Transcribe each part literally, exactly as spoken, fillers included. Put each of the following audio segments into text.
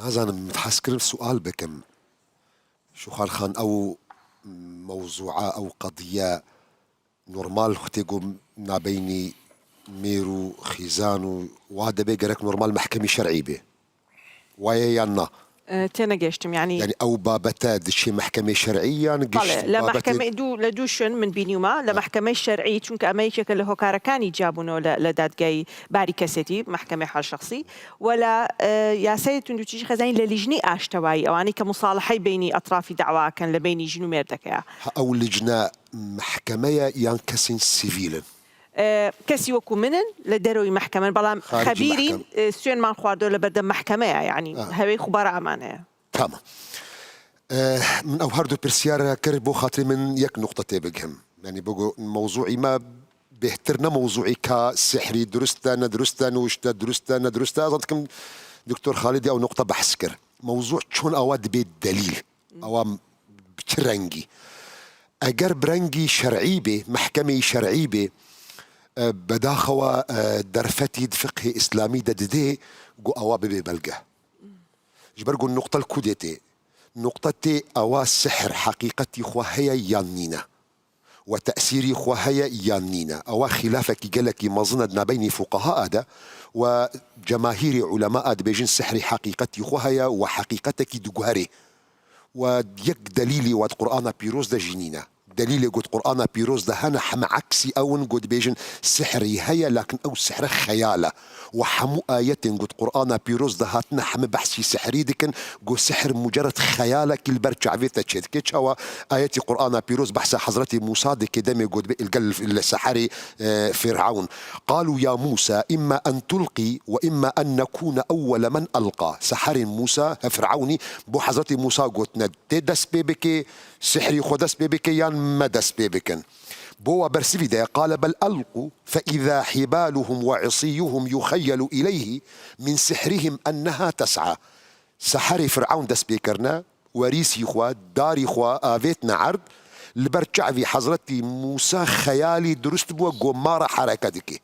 Nazanim, min hez kirin sual bikim. Şuxan Xan, ew mewzûa, ew qediye normal xutê ku nabeynî mêr û xîzan û wa dibê gerek normal mehkemî şer'î bê. Waye yan na? E, tênegihiştim, yanî Yani ew babete diçê mehkemê şer'î yan Belê, gişt lê babetê mehkemê dû, lê dû şin min bînî wima, lê Ha. mehkemê şer'î, çunke eme yekeke li hokarekani cabûno lê, lê dadgehî barî kesêtî, mehkemê hal şexsî, wela, e, yasayê tundûtîjî xezayîn lê lijnî aştewayî, ewanî ke musalehey beynî etrafî da'wa ken lê beynî jin û mêrdeke ya. Ha, ew lijne mehkeme ye yan kesên sivîl in? E, kesî wekû min in, li deroyî mehkeme in, belam Xaricî xebîrîn, mehkeme. e, stûyên man xwardo li berdem mehkeme ye, yanî Ha. hewê xubara eman heye. Tamam. E, min ew her du pirsyara kir bo xatirê min yek nuqta tê bigihim. Yanî bigo mewzûî me bêhtir ne mewzûî ka sihrî durust e, ne durust e, nûşte durust e, ne durust e. Ez dikim Doktor Xalidî ew nuqta behs kir. Mewzû çon awa dibê delîl. Awa bi çi rengî? Eger bi rengî şer'î bê, mehkemeyî şer'î bê, e, bedaxewa, e, derfetî di fiqhê îslamî de didê ku awa bibê belge. Ji ber ku nuqta li ku dê tê? Nuqta tê awa sihr heqîqetî xwe heye yan nîne? We tesîrî xwe heye yan nîne? Awa xîlafekî gelekî mezin e di nabeynî fuqahaa de we cemahîrê ulemaa dibêjin sihrî heqîqetî xwe heye we heqîqetekî diguherê. We yek delîlî we di Qur'ana Pîroz de jî nîne. Delîlê ku di Qur'ana Pîroz de hene heme eksî ew in ku dibêjin sihrî heye, lakin ew sihre xeyal e. We hemû ayetên ku di Qur'ana Pîroz de hatine heme behsî sihrî dikin, ku sihr mucerred xeyalekî li ber çavê te çêdike. Çawa? Ayetî Qur'ana Pîroz behsa Hezretî Mûsa dike demê ku dibe li gel li seherê, e, Firawn. Qalû ya Mûsa, îmma en tulqî we îmma en nekûne ewwele men elqa. Seherên Mûsa, he, Firawnî bo Hezretî Mûsa gotine, tê dest pê bike, sihrî xwe dest pê bike yan me dest pê bikin. Bo we bersivî de, qale bel elqû fe îza hibaluhum we isîyuhum yuxeyyelu ileyhi min sihrihim enneha tes'a. Seherê Firawn dest pê kirine, werîsî xwe, darî xwe avêtine erd, li ber çavî Hezretî Mûsa xeyalî durust bûye ku mara hereke dike.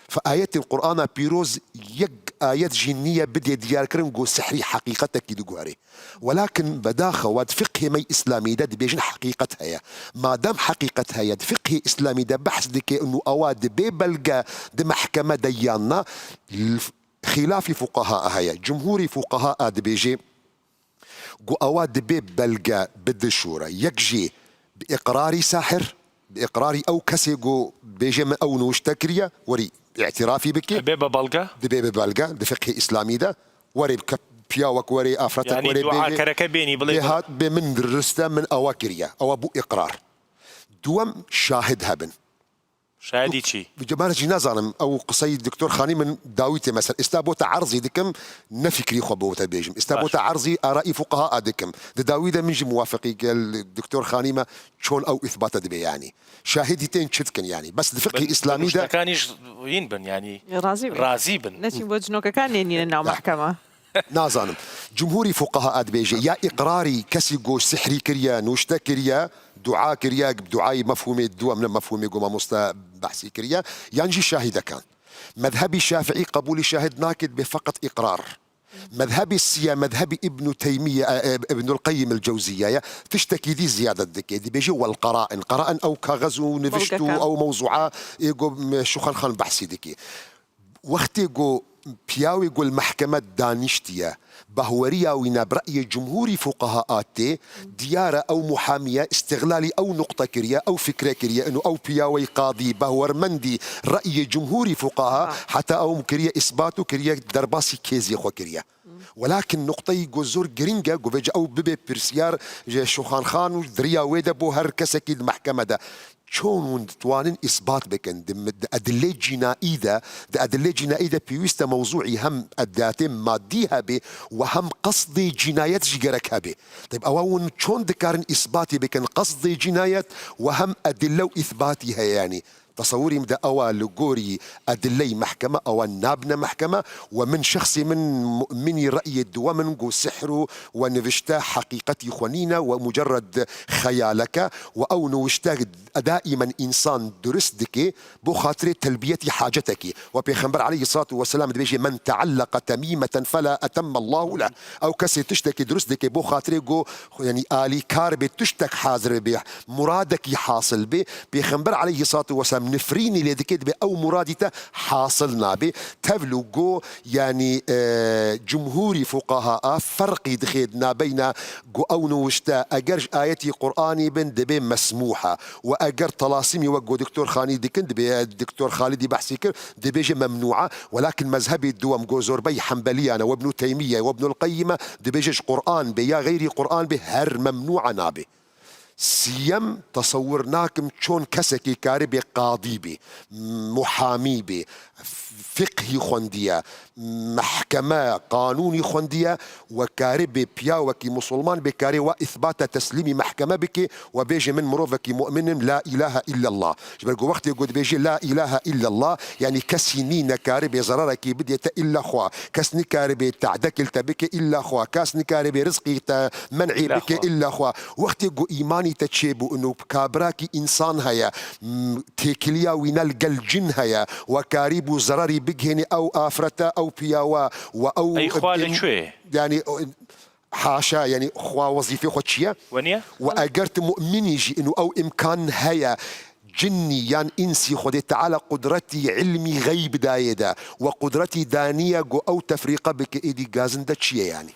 Fe ayetên Qur'ana Pîroz yek ayet jî niye bidê diyarkirin ku sihrî heqîqetekî diguherê. Welakin bedaxewa di fiqhê me îslamî de dibêjin heqîqet heye. Madem heqîqet heye, di fiqhê îslamî de behs dike û awa dibê belge di mehkeme de yan na, l-, xîlafî fuqaha heye. Cumhûrî fuqaha dibêjê, ku awa dibê belge bi du şûre. Yek jî bi îqrarî sahir, bi îqrarî ew kesê ku bêje min ew nûşte kiriye, werî îtirafî bike. Dibê bi belge? Dibê bi belge, di fiqhê îslamî de. Werê ke-, piyawek werê, afretek Yanî werê dua bêje, kereke bênî, bilê bê hat, bê min riste, min awa kiriye. Awa bû îqrar. Duwem şahid hebin. Şahidî çi? Ji ber jî nazanim, ew qisey Doktor Xanî min dawî tê mesela. Êsta bo te erzî dikim, ne fikrî xwe bo te bêjim. Êsta bo Baş. te erzî arayî fuqaha dikim. Di dawî de min jî muwafiqî gel Doktor Xanî me çon ew îthbata dibe yanî. Şahidî tên çi dikin yanî. Bes di fiqhê Bin, îslamî de nuştekanî ji wîn bin yanî. Razî bin. Razî bin. Neçîn bo cinokekan nênîne nav mehkema. Nazanim. Cumhûrî fuqaha dibêje, ya îqrarî kesî ku sihrî kiriye, nûşte kiriye, dua kiriye, duayî mefhûmê duwem ne mefhûmê ku mamoste behsî kiriye, yan jî şahîdekan. Mezhebî Şafiî qebûlî şahid nake, dibê feqet îqrar. Mezhebî Siye, mezhebî Îbnû Teymiye, e, e, Îbnul Qeyyim el Cewziye ye, tiştekî dî ziyadet dike. Dibêje wel qerain. Qerain ew kaxez û nivişt û Belgekan. ew mewzûa ê ku, m, Şuxan Xan behsî dike. Wextê ku piyawê ku li mehkeme danîştiye, bahweriya wî ne bi reyê cumhûrî fuqaha tê, diyar e ew muhamiye îstixlalî ew nuqte kiriye, ew fikre kiriye, ino ew piyawey qadî, bahwermendî reyê cumhûrî fuqaha, Ha. heta ew kiriye îsbat û kiriye derbasî kêziyê xwe kiriye. Welakin nuqteyî ku zor girîng e, ku vêca ew bibe pirsiyar ji Şuxan Xan û di riya wê de bo her kesekî di mehkeme de. Çon hûn ditwanin îsbat bikin? Di, di edilê cînaî de, di edilê cînaî de pêwîst e mewzûî hem edatê madî hebe û hem qesdê cînayet jî gerek hebe. Teb ewa hûn çon dikarin îsbatî bikin qesdê cînayet û hem edile û îsbatî heye yanî? Tesewirî min de ewa li gorî edileyî mehkeme ewa nabine mehkeme. We min şexsî min mu'minî reyê di we min ku sihr û we nivişte heqîqetî xwe nîne we mucerred xeyaleke we ew nivişte daîmen însan durist dike bo xatirê telbiyetî hacetekî. We Pêxember aleyhissalatu vesselam dibêje, "Men teallaka temîmeten fela etemmallahu leh." Ew kesê tiştekî durist dike bo xatirê ku, yanî alîkar bê, tiştek hazir bê, muradekî hasil bê. Pêxember aleyhissalatu vesselam nifrînî lê dike, dibê ew muradî te hasil nabê. Tevlû go, yanî, e, cumhûrî fuqaha a ferqî dixê di nabeyna go ew nûşte, eger ji ayetî Qur'anî bin, dibê mesmûha. We eger telasîmî wek go Doktor Xanî dikin, dibê, e, Doktor Xalidî behsî kir, dibêje memnûa. Welakin mezhebê duwem go zorbey Hembeliyan e, we Ibnû Teymiye, we Ibnul Qeyyim e, dibêje ji Qur'an bê ya xeyrî Qur'an bê, her memnûa nabê. Siyem, tesewir nakim çon kesekî karibê qadî bê, muhamî bê, fiqhî xwendiye, mehkeme, qanûnî xwendiye, we karibê piyawekî musulman bê karê wa îthbata teslîmî mehkeme bike, we bêje, "Min mirovekî mu'min im, la ilahe illallah." Ji ber ku wextê ku dibêje, "La ilahe illallah", yanî kesî nîne karibê zerarekî bidê te illa xwe. Kes nikaribê tadek li te bike illa xwe. Kes nikaribê rizqî te men'î bike illa xwe. Wextê ku îmanî te çêbû û kabirakî însan heye, m, têkiliya wî ne li gel cin heye, we karîbû zerarî bigihênî ew afrete, ew piyawe, we ew Ey xwe li çi ye? Yanî, o, haşa, yanî xwe wezîfê xwe çi ye? We niye? We eger tu mu'minî jî û ew îmkan heye, cinnî yan însî Xwedê Teala qudretî ilmî xeyb dayê de, we qudretî daniye ku ew tefrîqe bike, êdî gazinde çi ye yanî?